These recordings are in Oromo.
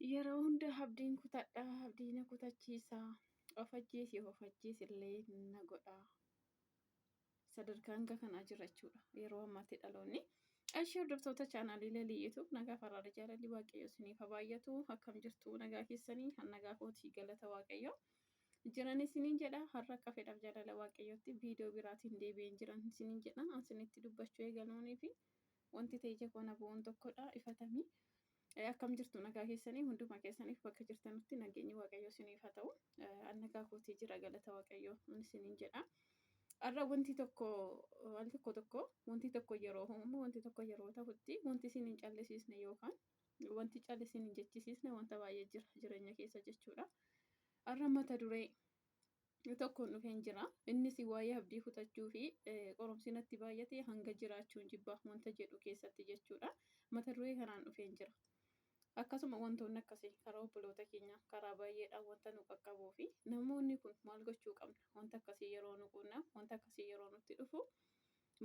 Yeroo hunda abdiin kutadha, abdii na kutachiisa, of ajjeesi of ajjeesi illee na godha. Sadarkaa hanga kanaa jira jechuudha yeroo ammaatti dhaloonni. Ishee hordoftoota chaanaalii Lalii YouTube, nagaa faraara jaalalli Waaqayyo isiniif haa baay'atu. Akkam jirtu? Nagaa keessanii? Kan nagaa kootii, galata Waaqayyo. Jiran isiniin jedha. Har'a akka fedhaaf jaalala Waaqayyootti viidiyoo biraatiin deebi'een jiran isiniin jedha. An isinitti dubbachuu eegaluunii fi wanti ta'e ija koona bu'uun tokkodha ifatamii. Akkam jirtu? Nagaa keessanii? Hundumaa keessaniif bakka jirtanutti nageenyi Waaqayyo isiniif haa ta'u. An nagaa kootii jira, galata Waaqayyo isiniin jedha. Har'a wanti tokko al tokko tokko wanti tokko yeroo uumamu, wanti tokko yeroo ta'utti, wanti isin hin callisiisne yookaan wanti callisin hin jechisiisne wanta baay'ee jira jireenya keessa jechuudha. Har'a mata duree tokkoon dhufeen jira. Innis waa'ee abdii kutachuu fi qorumsi natti baay'ate hanga jiraachuun jibbaa wanta jedhu keessatti jechuudha. Mata duree kanaan dhufeen jira. Akkasuma wantoonni akkasii karaa obboloota keenyaa karaa baay'eedhaan wanta nu qaqqabuu fi namoonni kun maal gochuu qabna? Wanta akkasii yeroo nu quunnamu, wanta akkasii yeroo nutti dhufu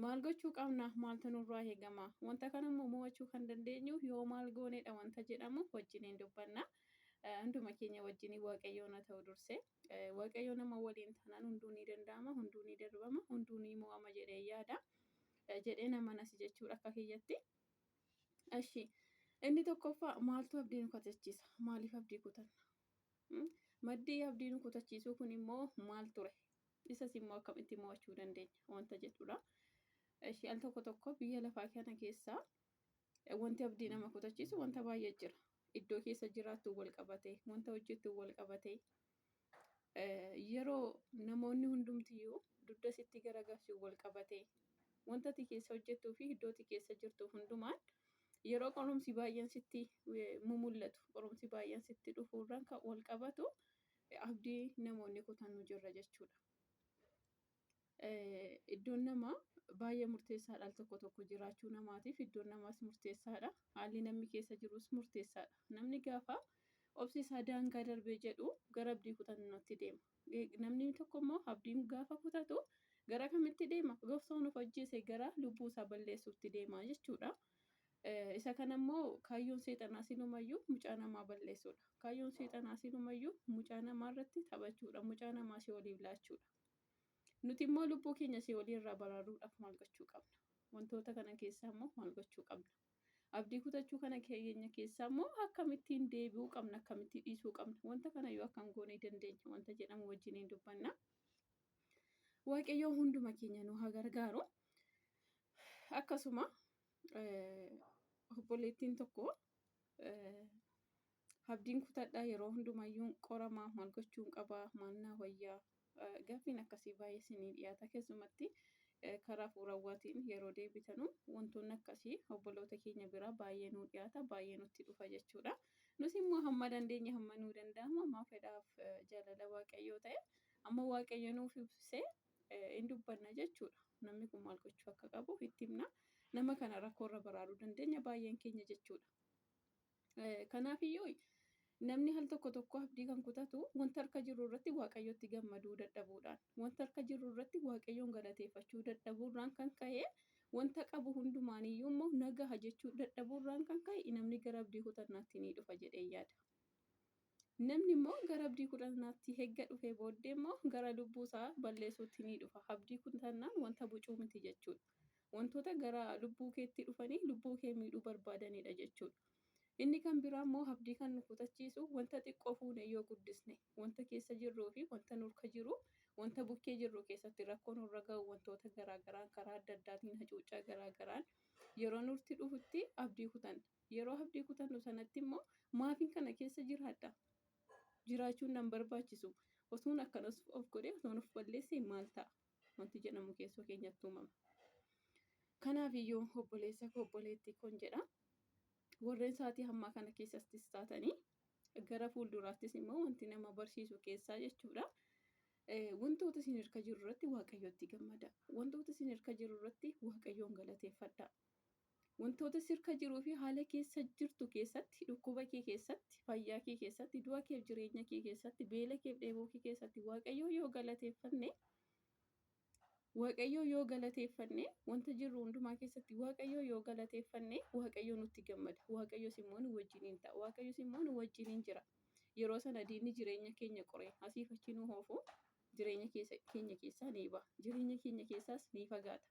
maal gochuu qabna? Maaltu nurraa eegama? Wanta kana immoo mo'achuu kan dandeenyu yoo maal goonedha wanta jedhamu wajjiniin dubbanna. Hunduma keenya wajjiniin Waaqayyoon haa ta'u dursee. Waaqayyo nama waliin taanaan hunduu ni danda'ama, hunduu ni darbama, hunduu ni mo'ama jedhee yaada. Jedhee namanas jechuudha akka kiyyatti. Eshi, inni tokkoffaa, maaltu abdii nu kutachiisa? Maaliif abdii kutanna? Maddii abdii nu kutachiisuu kun immoo maal ture? Isas immoo akkamitti mo'achuu dandeenya wanta jedhudha. Eshi, al tokko tokko biyya lafaa kana keessaa wanti abdii nama kutachiisu wanta baay'ee jira. Iddoo keessa jiraattu wal qabatee, wanta hojjettu wal qabatee, yeroo namoonni hundumtiyyuu dugda sitti garagalchuun wal qabatee, wanta ati keessa hojjettuu fi iddoo ati keessa jirtu hundumaan yeroo qorumsi baay'een sitti mumul'atu, qorumsi baay'een sitti dhufuurraan kan wal qabatu abdii namoonni kutannu jirra jechuudha. Iddoon namaa baay'ee murteessaadha. Al tokko tokko jiraachuu namaatiif iddoon namaas murteessaadha. Haalli namni keessa jirus murteessaadha. Namni gaafa obsi isaa daangaa darbee jedhu gara abdii kutannootti deema. Namni tokko immoo abdiin gaafa kutatu gara kamitti deema? Gooftaan of ajjeese, gara lubbuu isaa balleessuutti deema jechuudha. Isa kana immoo kaayyoon seexanaa silumayyuu mucaa namaa balleessuudha. Kaayyoon seexanaa silumayyuu mucaa namaa irratti taphachuudha. Mucaa namaa si'ooliif laachuudha. Nuti immoo lubbuu keenya si'oolii irraa baraaruudhaaf maal gochuu qabna? Wantoota kana keessaa immoo maal gochuu qabna? Abdii kutachuu kana keenya keessaa immoo akkamittiin deebi'uu qabna? Akkamittiin dhiisuu qabna? Wanta kana yoo akkam goonee dandeenya wanta jedhamu wajjiniin dubbanna. Waaqayyoo hunduma keenya nu haa gargaaru. Akkasuma obboleettiin tokko abdiin kutadhaa, yeroo hundumayyuu qoramaa, maal gochuun qabaa, maal naa wayyaa? Gaaffiin akkasii baay'ee isinii dhiyaata. Keessumatti karaa hafuurawwaatiin yeroo deebitanu wantoonni akkasii obboloota keenya biraa baay'ee nuu dhiyaata, baay'ee nutti dhufa jechuudha. Nus immoo hamma dandeenya, hamma nuu danda'amu, hamma fedhaaf jaalala Waaqayyoo ta'e, amma Waaqayyo nuuf ibsee hin dubbanna jechuudha. Namni kun maal gochuu akka qabu itti himna. Nama kana rakkoorra baraaruu dandeenya baay'een keenya jechuudha. Kanaafiyyuu namni al tokko tokko abdii kan kutatu wanta harka jiru irratti Waaqayyotti gammaduu dadhabuudhaan, wanta harka jiru irratti Waaqayyoon galateeffachuu dadhabuurraan kan ka'e, wanta qabu hundumaaniyyuu immoo nagaha jechuu dadhabuurraan kan ka'e namni gara abdii kutannaatti ni dhufa jedhee yaada. Namni immoo gara abdii kutannaatti hegga dhufee booddee immoo gara lubbuu isaa balleessuutti ni dhufa. Abdii kutannaan wanta bucuu miti jechuudha. Wantoota gara lubbuu keetti dhufanii lubbuu kee miidhuu barbaadanidha jechuudha. Inni kan biraa immoo abdii kan nu kutachiisu wanta xiqqoo fuunee yoo guddisne, wanta keessa jirruu fi wanta nurka jiru, wanta bukkee jirru keessatti rakkoo nurra ga'u, wantoota garaa garaan, karaa adda addaatiin, hacuuccaa garaa garaan yeroo nurti dhufutti abdii kutanna. Yeroo abdii kutannu sanatti immoo maafin kana keessa jiraadha? Jiraachuun nan barbaachisu. Otuun akkanas of godhee, otuun of balleessee maal ta'a? Wanti jedhamu keessoo keenyatti uumama. Kanaaf iyyuu obboleessa koo, obboleettii koon jedha. Warreen sa'aatii ammaa kana keessattis taatanii gara fuulduraattis immoo wanti nama barsiisu keessaa jechuudha. Wantoota isin harka jiru irratti Waaqayyotti gammada. Wantoota isin harka jiru irratti Waaqayyoon galateeffadha. Wantoota si harka jiruu fi haala keessa jirtu keessatti, dhukkuba kee keessatti, fayyaa kee keessatti, du'a keef jireenya kee keessatti, beela keef dheebuu kee keessatti Waaqayyoon yoo galateeffanne Waaqayyoo yoo galateeffanne wanta jirru hundumaa keessatti Waaqayyoo yoo galateeffanne Waaqayyoo nutti gammada. Waaqayyos immoo nu wajjiniin ta'a. Waaqayyos immoo nu wajjiniin jira. Yeroo sana diinni jireenya keenya qoree asiif achi nu oofu jireenya keenya keessaa ni ba'a. Jireenya keenya keessaas ni fagaata.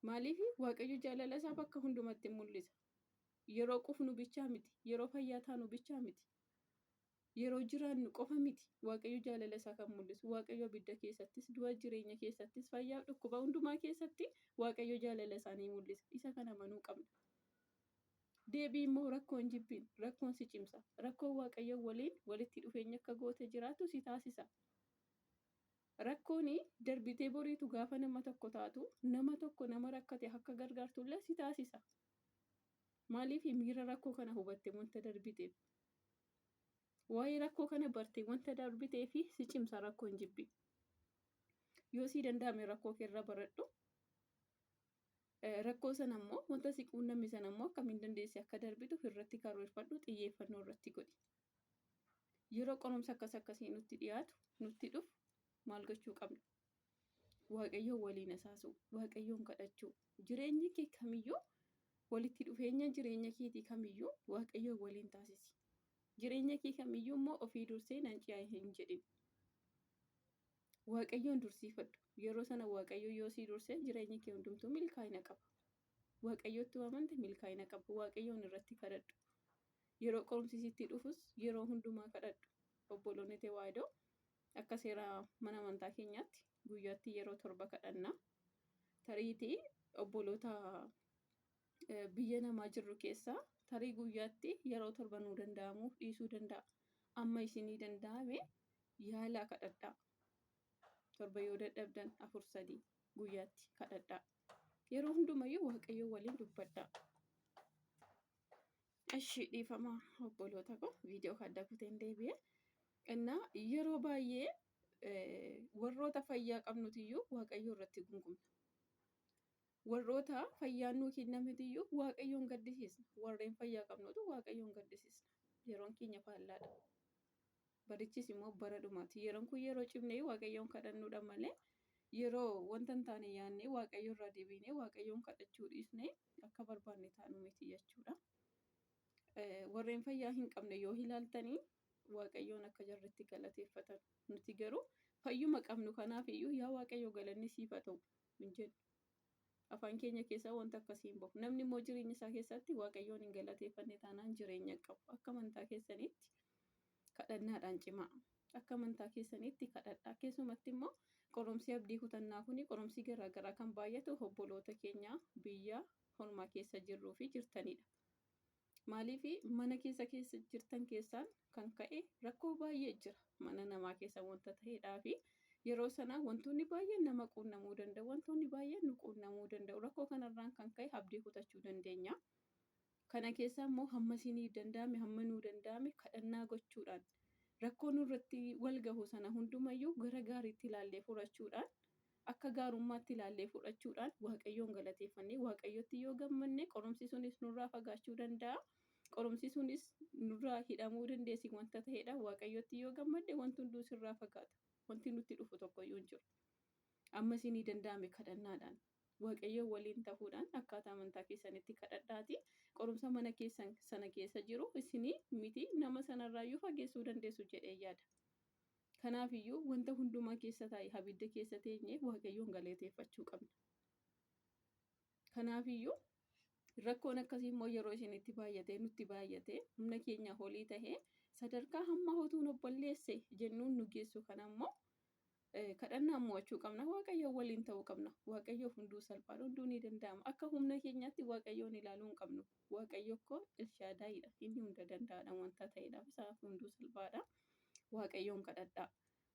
Maaliif Waaqayyo jaalala isaa bakka hundumatti mul'isa. Yeroo qufnu bichaa miti. Yeroo fayyaa taanu bichaa miti. Yeroo jiraannu qofa miti. Waaqayyo jaalala isaa kan mul'isu. Waaqayyo abidda keessattis, du'a jireenya keessattis, fayyaa dhukkuba hundumaa keessatti Waaqayyo jaalala isaa ni mul'isa. Isa kana amanuu qabna. Deebii immoo rakkoon jibbiin, rakkoon si cimsa. Rakkoon Waaqayyo waliin walitti dhufeenya akka goote jiraattu si taasisa. Rakkoon darbitee boriitu gaafa nama tokko taatu, nama tokko nama rakkate akka gargaartullee si taasisa. Maaliif miira rakkoo kana hubatte wanta darbiteef. Waa'ee rakkoo kana barte wanta darbitee fi si cimsa rakkoon jibbi. Yoo sii danda'ame rakkoo keerra baradhu. Rakkoo sana immoo wanta si quunname sana immoo akkamiin dandeesse akka darbitu irratti karoorfadhu, xiyyeeffannoo irratti godhi. Yeroo qorumsa akkas akkasii nutti dhiyaatu, nutti dhufu maal gochuu qabna? Waaqayyoon waliin hasaasuu, Waaqayyoon kadhachuu. Jireenyi kee kamiyyuu walitti dhufeenya jireenya keetii kamiyyuu Waaqayyoon waliin taasisi. Jireenya kee kamiyyuu immoo ofii dursee nan ce'a hin jedhin. Waaqayyoon dursiifadhu. Yeroo sana Waaqayyo yoo sii dursee jireenyi kee hundumtuu milkaa'ina qaba. Waaqayyotti amante milkaa'ina qaba. Waaqayyoon irratti kadhadhu. Yeroo qorumsi sitti dhufus yeroo hundumaa kadhadhu. Obboloonni Tewaahidoo akka seera mana amantaa keenyaatti guyyaatti yeroo 7 kadhanna. Tariitii obboloota biyya namaa jirru keessaa tarii guyyaatti yeroo 7 nuu danda'amuu dhiisuu danda'a. Amma isinii danda'ame yaalaa kadhadhaa. 7 yoo dadhabdan 4 3 guyyaatti kadhadhaa. Yeroo hundumayyuu Waaqayyo waliin dubbadhaa. Eshi dhiifama obboloota koo viidiyoo adda kuteen deebi'e. Innaa yeroo baay'ee warroota fayyaa qabnutiyyuu Waaqayyo irratti gungumna. Warroota fayyaan nuu kennametiyyuu Waaqayyoon gaddisiisna. Warreen fayyaa qabnutu Waaqayyoon gaddisiisna. Yeroon keenya faallaadha. Barichis immoo bara dhumaati. Yeroon kun yeroo cimnee Waaqayyoon kadhannuudha malee yeroo wanta hin taane yaadnee Waaqayyo irraa deebinee Waaqayyoon kadhachuu dhiisnee akka barbaanne taanu miti jechuudha. Warreen fayyaa hin qabne yoo ilaaltanii Waaqayyoon akka jarritti galateeffatan. Nuti garuu fayyuma qabnu kanaaf iyyuu yaa Waaqayyo galanni siif haa ta'u hin jennu. Afaan keenya keessaa wanta akkasii hin bahu. Namni immoo jireenya isaa keessatti Waaqayyoon hin galateeffanne taanaan jireenya hin qabu. Akka amantaa keessaniitti kadhannaadhaan cimaa. Akka amantaa keessaniitti kadhadhaa. Keessumatti immoo qorumsi abdii kutannaa kuni qorumsi garaagaraa kan baay'atu obboloota keenya biyya ormaa keessa jirruu fi jirtanidha. Maaliif mana keessa keessa jirtan keessaan kan ka'e rakkoo baay'ee jira. Mana namaa keessa wanta ta'eedhaa fi yeroo sana wantoonni baay'een nama quunnamuu danda'u. Wantoonni baay'een nu quunnamuu danda'u. Rakkoo kanarraan kan ka'e abdii kutachuu dandeenya. Kana keessa immoo hamma isiniif danda'ame hamma nuu danda'ame kadhannaa gochuudhaan rakkoo nurratti wal gahu sana hundumayyuu gara gaariitti ilaallee furachuudhaan akka gaarummaatti ilaallee fudhachuudhaan Waaqayyoon galateeffannee Waaqayyotti yoo gammanne qorumsi sunis nurraa fagaachuu danda'a. Qorumsi sunis nurraa hidhamuu dandeessi wanta ta'edha. Waaqayyotti yoo gammadde wanti hunduu sirraa fagaata. Wanti nutti dhufu tokkoyyuu hin jiru. Amma isinii danda'ame kadhannaadhaan Waaqayyoon waliin ta'uudhaan akkaataa amantaa keessanitti kadhadhaati. Qorumsa mana keessan sana keessa jiru isinii miti nama sanarraayyuu fageessuu dandeessu jedhee yaada. Kanaaf iyyuu wanta hundumaa keessa taa'e abidda keessa teenyee Waaqayyoon galateeffachuu qabna. Kanaaf iyyuu rakkoon akkasii immoo yeroo isinitti baay'atee nutti baay'atee humna keenya olii tahee sadarkaa hamma utuun obbolleesse jennuun nu geessu kana immoo kadhannaan mo'achuu qabna. Waaqayyoon waliin ta'uu qabna. Waaqayyoof hunduu salphaadha. Hunduu ni danda'ama. Akka humna keenyaatti Waaqayyoon ilaaluu hin qabnu. Waaqayyo koo Elshaadaayidha. Inni hunda danda'aadha wanta ta'eedhaaf isaaf hunduu salphaadha. Waaqayyoon kadhadhaa.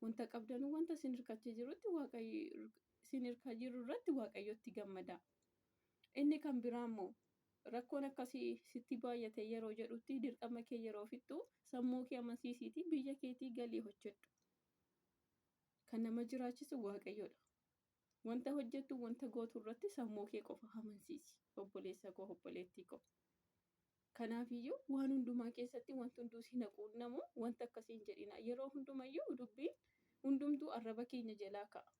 Wanta qabdanuu wanta isin hirkachee jirutti Waaqayyo isin hirkaa jiru irratti Waaqayyotti gammadaa. Inni kan biraa immoo rakkoon akkasii sitti baay'ate yeroo jedhutti dirqama kee yeroo fixxu sammuu kee amansiisiitii biyya keetii galii hojjedhu. Kan nama jiraachisu Waaqayyoodha. Wanta hojjettu wanta gootu irratti sammuu kee qofa amansiisi. Obboleessa koo obboleettii koo. Kanaafiyyuu waan hundumaa keessatti wanti hunduu si na quunnamu wanta akkasii hin jedhina. Yeroo hundumayyuu dubbiin hundumtuu arraba keenya jalaa ka'a.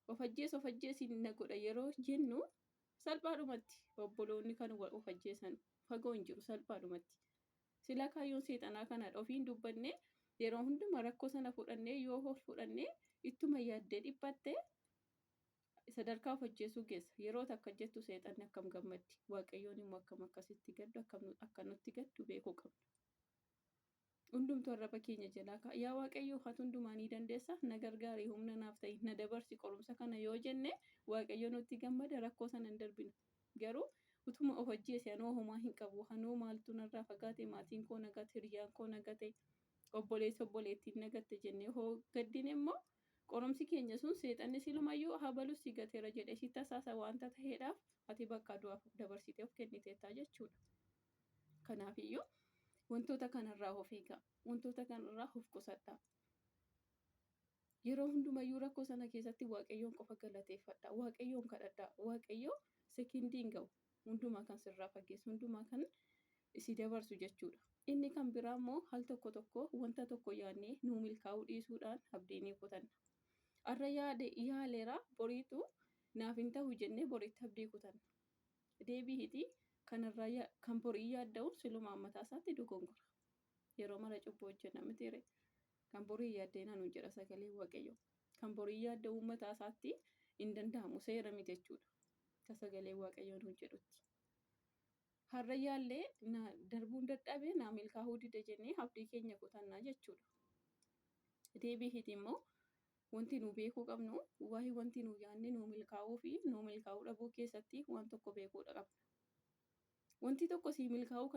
Of ajjeesi of ajjeesi na godha yeroo jennu salphaadhumatti obboloonni kan of ajjeesan fagoo hin jiru salphaadhumatti. Silaa kaayyoon seexanaa kanadha. Ofiin dubbannee yeroo hundumaa rakkoo sana fudhannee yoo ol fudhannee ittuma yaaddee dhiphattee sadarkaa of ajjeesuu geessa. Yeroo takka jettu seexanni akkam gammaddi. Waaqayyoon immoo akkam akkasitti gaddu akka nutti gaddu beekuu qabna. Hundumtuu arraba keenya jalaa ka'a. Yaa Waaqayyo ati hundumaa ni dandeessa. Na gargaari humna naaf ta'i. Na dabarsi qorumsa kana yoo jenne Waaqayyo nutti gammada rakkoo sana hin darbina. Garuu utuma of ajjeese anoo homaa hin qabu. Anoo maaltu narraa fagaate maatiin koo nagate hiriyaan koo nagate obboleessi obboleettiin nagatte jennee hoo gaddine immoo qorumsi keenya sun seexanni silumayyuu habalus si gateera jedhee si tasaasa waanta ta'eedhaaf ati bakka du'aaf dabarsitee of kenniteetta jechuudha. Kanaafiyyuu wantoota kanarraa of eegaa. Wantoota kanarraa of qusadhaa. Yeroo hundumayyuu rakkoo sana keessatti Waaqayyoon qofa galateeffadhaa. Waaqayyoon kadhadhaa. Waaqayyo sekindii hin ga'u. Hundumaa kan sirraa fageessu, hundumaa kan si dabarsu jechuudha. Inni kan biraa immoo al tokko tokko wanta tokko yaadnee nuu milkaa'uu dhiisuudhaan abdii ni kutanna. Har'a yaade yaaleera boriitu naaf hin ta'u jennee boriitti abdii kutanna. Deebi'iitii kanarraa kan borii yaadda'uun silumaan mataa isaatti dogongora. Yeroo mara cubbuu hojjenna mitiire. Kan borii yaaddeenaa nuun jedha sagalee Waaqayyoo. Kan borii yaadda'uun mataa isaatti hin danda'amu seera miti jechuudha. Akka sagalee Waaqayyoo nuun jedhutti. Har'a yaallee na darbuun dadhabe naa milkaa'uu dide jennee abdii keenya kutannaa jechuudha. Deebi'iitii immoo wanti nu beekuu qabnu waa'ee wanti nu yaadne nu milkaa'uu fi nu milkaa'uu dhabuu keessatti waan tokko beekuudha qabna. Wanti tokko sii milkaa'uu